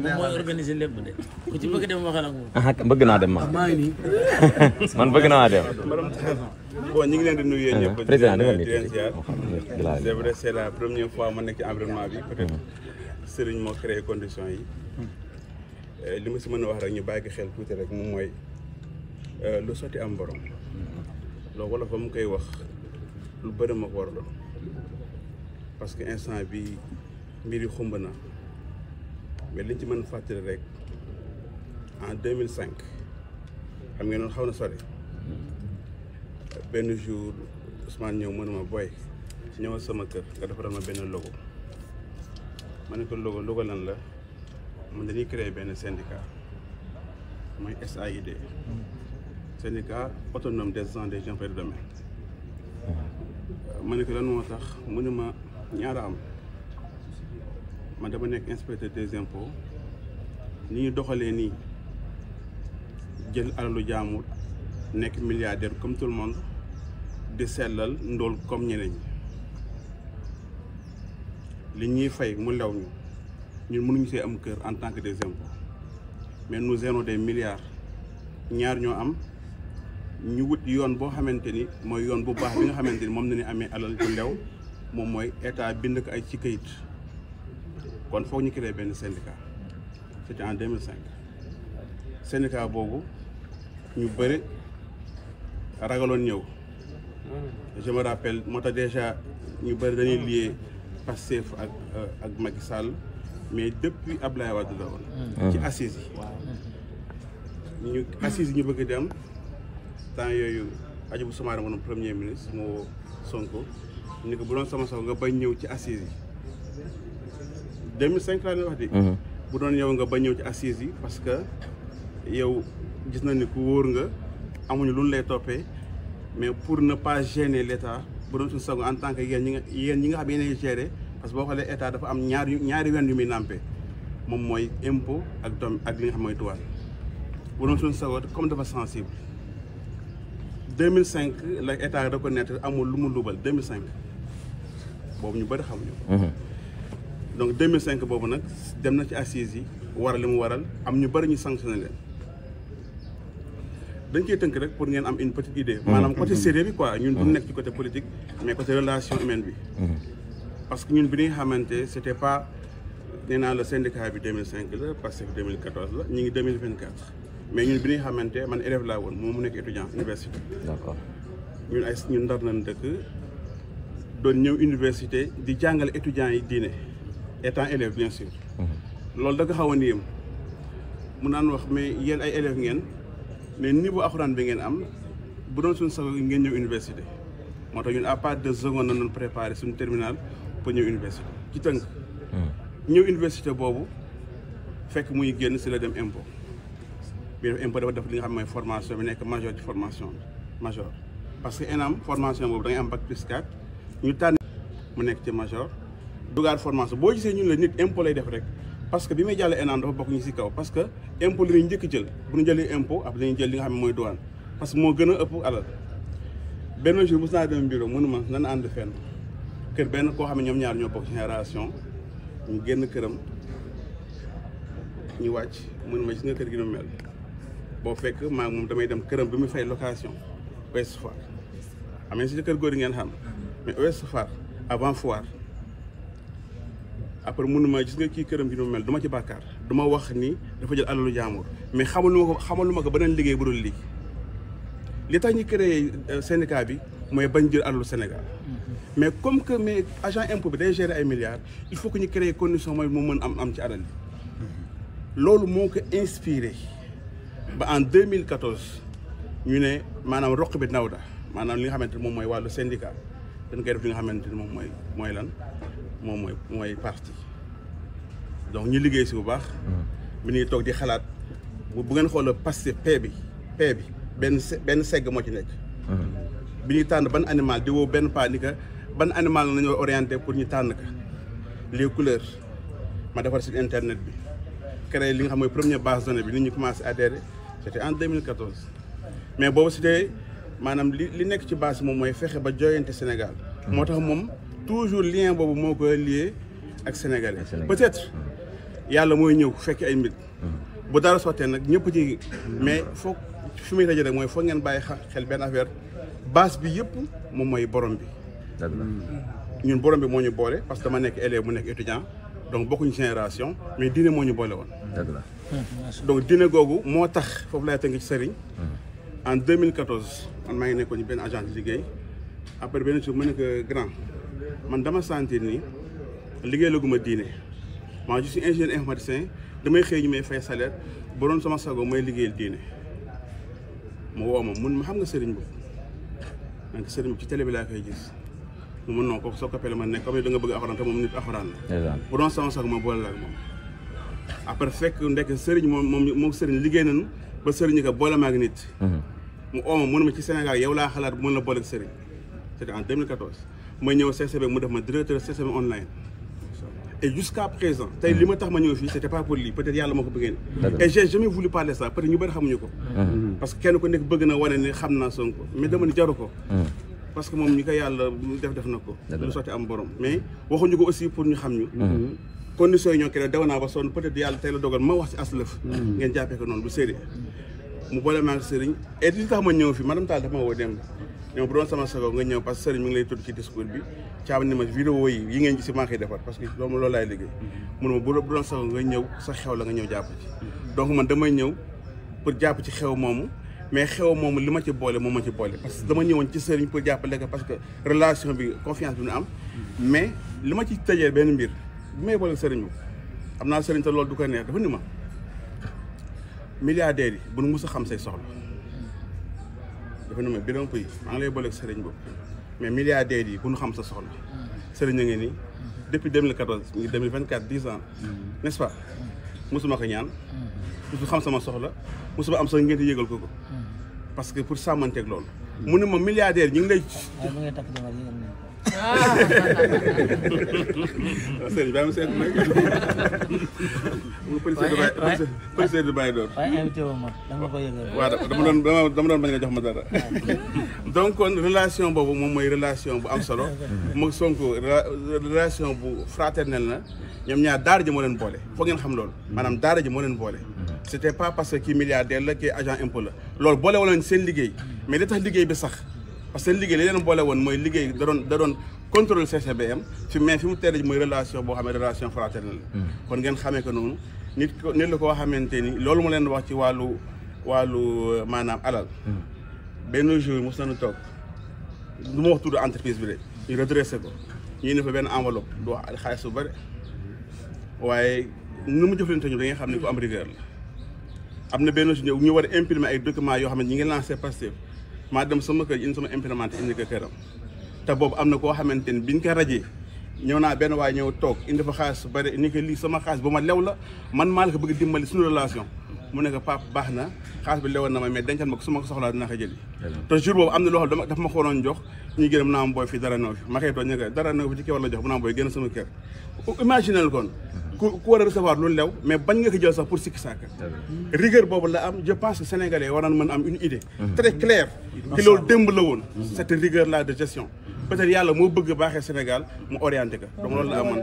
moom mooy organiser lépp de ku ci bëgg dem waxal ak moom. bëgg naa dem man man bëgg naa dem. bon ñu ngi leen di nuyu yéen ñëpp. président di leen ziar. c'est vrai c'est la première fois ma nekk ci environnement bi peut-être Serigne moo créé conditions yi. li ma si mën a wax rek ñu bàyyi xel tuuti rek moom mooy lu sotti am borom. loolu wala fa mu koy wax lu bëri ma ko waraloon parce que instant bi mbir yi xumb na mais liñ ci mën a fàttali rek en 2005 xam ngeen noonu xaw na sori benn jour Ousmane ñëw mën ma boy ñëwal sama kër nga defaral ma benn logo ma ne ko logo lan la man dañuy créer benn syndicat mooy SAID syndicat autonome des agents des impôts et domaines ma ne ko lan moo tax mu ne ma ñaara am man dama nekk inspecteur des impôts ni ñu doxalee nii jël alalu jaamur nekk milliardaire comme tout le monde di sellal ndóol comme ñeneen ñi li ñuy fay mu lew ñu ñun mënuñu see am kër en tant que des impôts mais nous gérons des milliards ñaar ñoo am ñu wut yoon boo xamante ni mooy yoon bu baax bi nga xamante ni moom na ni amee alal ci lew moom mooy état bind ko ay ci kayit kon foog ñu créé benn syndicat c'était en 2005 syndicat boobu ñu bëri ragaloon ñëw je me rappelle moo tax déjà ñu bëri dañuy lié Pastef ak Macky Sall mais depuis Abdoulaye Wade la woon ci assises yi ñu assises yi ñu bëgg dem temps yooyu Hadjibou Soumaré moom premier ministre moo Sonko ni ko bu doon sama sax nga bañ ñëw ci assises yi 2005 laa leen wax di bu doon yow nga bañ ñëw ci assises yi parce que yow gis na ni ku wóor nga amuñu lu lay toppee mais pour ne pas gêner l'état bu doon suñu sago en tant que yéen ñi nga xam yéen gérer parce que boo xoolee état dafa am ñaari wen yu muy nàmpe moom mooy impôt ak doom ak li nga xam mooy douane bu doon suñu sago comme dafa sensible 2005 la état reconnaître amul lu mu lubal 2005 boobu ñu bëri xamuñu donc 2005 boobu nag dem na ci assises yi waral li mu waral am ñu bëri ñu sanctionné leen dañ koy tënk rek pour ngeen am une petite idée maanaam côté sérieux bi quoi ñun du nekk ci côté politique mais côté relation humaine bi parce que ñun bi ñuy xamante c'était pas nee naa le syndicat bi 2005 la parce que 2014 la ñu ngi 2024 mais ñun bi ñuy xamante man élève laa woon moom mu nekk étudiant université d'accord ñun Ndar nañ dëkk doon ñëw université di jàngale étudiants yi diine étant élève bien sûr loolu da nga xaw a yéem mu naan wax mais yéen ay élèves ngeen mais niveau alxuraan bi ngeen am bu doon suñu sago ngeen ñëw université moo tax ñun à part de seconde na doon préparé suñu terminal pour ñëw université ci tënk ñëw université boobu fekk muy génn si la dem impôt bi def impôt dafa def li nga xam mooy formation bi nekk major ci formation bi major parce que ENAM formation boobu da ngay am bac plus 4 ñu tànn mu nekk ci major dugaat formation boo gisee ñun la nit impôt lay def rek parce que bi may jàll ENAM dafa bokk ñu si kaw parce que impôt li ñuy njëkk jël bu ñu jëlee impôt après dañuy jël li nga xam ne mooy douane parce que moo gën a ëpp alal benn jour mos naa dem bureau mënuma nan ànd fenn kër benn koo xam ne ñoom ñaar ñoo bokk génération ñu génn këram ñu wàcc mënuma gis nga kër gi nu mel boo fekk maa moom damay dem këram bi mu fay location Ouest Foire xam ngeen si kër góor yi ngeen xam mais Ouest Foire avant Foire après mënuma gis nga kii këram gi nu mel du ma ci bàkkaar du ma wax ni dafa jël alalu jaamur mais xamaluma ko beneen liggéey bu dul lii li tax ñu créé syndicat bi mooy bañ jël alalu Sénégal mais comme que mais agent impôt bi day gérer ay milliards il faut que ñu créer condition mooy mu mën am ci alal bi loolu moo ko inspiré ba en 2014 ñu ne maanaam roq bi nawda maanaam li nga xamante ne moom mooy wàllu syndicat dañ koy def li nga xamante ne moom mooy lan moom mooy parti donc ñu liggéey si bu baax bi ñuy toog di xalaat bu ngeen xoolal Pastef P bi benn segg moo ci nekk bi ñuy tànn ban animal di woo benn paa ni que ban animal la ñu orienté pour ñu tànn ka les couleurs ma defar sur internet bi créé li nga xam mooy première base donnée bi nit ñi commencé adhérer c'était en 2014 mais boobu c'était maanaam li nekk ci base moom mooy fexe ba joyante Sénégal moo tax moom toujours lien boobu moo ko lié ak sénégalais peut-être yàlla mooy ñëw fekk ay mbir bu dara sottee nag ñëpp ci mais foog fi muy tëjee rek mooy foog ngeen bàyyi xel benn affaire base bi yëpp moom mooy borom bi ñun borom bi moo ñu boole parce que dama nekk élève mu nekk étudiant donc bokkuñu génération mais diine moo ñu boole woon donc diine googu moo tax foofu lay tënk ci sëriñ en 2014 man maa ngi nekkoon ñu benn agent di liggéey après benn jour ma ne que grand man dama sentir ni liggéey la gu ma diine maa je suis ingénieur informaticien damay xëy ñu may fay salaire ba doon sama sago mooy liggéeyal diine mu woo ma mun ma xam nga sëriñ boobu donc sëriñ bi ci télé bi laa koy gis mu mun non kooku soo coppee la ma nekk comme da nga bëgg alxuraan te moom nit alxuraan la bu doon sama sago ma boole la ak moom après fekk ndekk sëriñ moom sëriñ liggéey nañu ba sëriñ ko boole ma ak nit mu ooma mënu ma ci Sénégal yow laa xalaat bu mën la boole ak sëriñ c'était en 2014 ma ñëw CCB mu def ma directeur CCB online et jusqu'à présent tey li ma tax ma ñëw fii c'était pas pour lii peut-être yàlla moo ko bëggee et j'ai jamais voulu parler ça peut-être ñu bëri xamuñu ko parce que kenn ku nekk bëgg na wane ni xam naa Sonko mais dama ni jaru ko parce que moom ñi ko yàlla def na ko lu sotti am borom mais waxuñu ko aussi pour ñu xam ñu conditions yi ñoo kene daw naa ba sonn peut-être yàlla tey la dogal ma wax ci aslëf ngeen jàppee ko noonu bu sérieux mu boole maa ngi sëriñ et li tax ma ñëw fi madame Tall dafa ma woo dem ñoom bu doon sama sago nga ñëw parce que sëriñ mi ngi lay tudd ci discours bi caam ni ma vidéo yi ngeen gis si maa koy defar parce que loolu laay liggéey mun ma bu doon sago nga ñëw sa xew la nga ñëw jàpp ci donc man damay ñëw pour jàpp ci xew moomu mais xew moomu li ma ci boole moom ma ci boole parce que dama ñëwoon ci sëriñ pour jàppale ko parce que relation bi confiance bi ñu am mais li ma ci tëjee benn mbir bi may boole sëriñ bi am naa sëriñ te loolu du ko neex dafa ni ma milliardaires yi bu nu mus a xam say soxla dafa ne ma biram pëy maa ngi lay booleeg sëriñ boobu mais milliardaires yi bu nu xam sa soxla sëriñ a ngi nii depuis 2014 ñu 2024 10 ans n'est-ce pas mosuma ko ñaan mosu xam sama soxla mosuma am sax ngeen di yëgal ko parce que pour sàmmanteeg loolu mu ne ma milliardaires ñu ngi lay sëriñ baa ma seet nag policier du bàyyi doon waaw dama doon bañ nga jox ma dara donc kon relation boobu moom mooy relation bu am solo moom Sonko relation bu fraternelle na ñoom ñaar daara ji moo leen boole foog ngeen xam loolu maanaam daara ji moo leen boole c'était pas parce que kii milliardaire la kii agent impôt la loolu boole wala seen liggéey mais li tax liggéey bi sax parce que seen liggéey li leen boole woon mooy liggéey da doon contrôle CCBM fi mu teel mooy relation boo xam ne relation fraternelle la kon ngeen xamee ko noonu nit la koo xamante ni loolu ma leen wax ci wàllu maanaam alal benn jour mos nañu toog du ma wax tudd entreprise bi de ñu redressé ko ñu ne fa benn enveloppe du wax xaalis bu bëri waaye nu mu jëflante ñu da nga xam ne ku am rigueur la am na benn jour ñu war a imprimer ay documents yoo xam ne ñi ngi lancé Pastef maa dem sama kër indi sama imprimante indi ko këram te boobu am na koo xamante ni biñ ko rajee ñëw naa benn waaye ñëw toog indi fa xaalis su bëri ni ko lii sama xaalis bu ma lew la man maa la ko bëgg dimbali suñu relation mu ne ko papa baax na xaalis bi lewoon na ma mais dencal ma ko su ma ko soxlaa dinaa ko jëli te jour boobu am na loo xam dafa ma ko waroon jox ñuy gërëm naa am booy fii dara noo fi ma koy tooñ ne ko dara noo fi ci kii war la jox mu naa booy génn sama kër imaginel kon ku war a recevoir lu lew mais bañ nga ko jël sax pour sikki sàkk rigueur boobu la am je pense que sénégalais war nañ mën am une idée très claire que loolu démb la woon cette rigueur là de gestion peut-être yàlla moo bëgg baaxee Sénégal mu orienté ko donc loolu la amoon.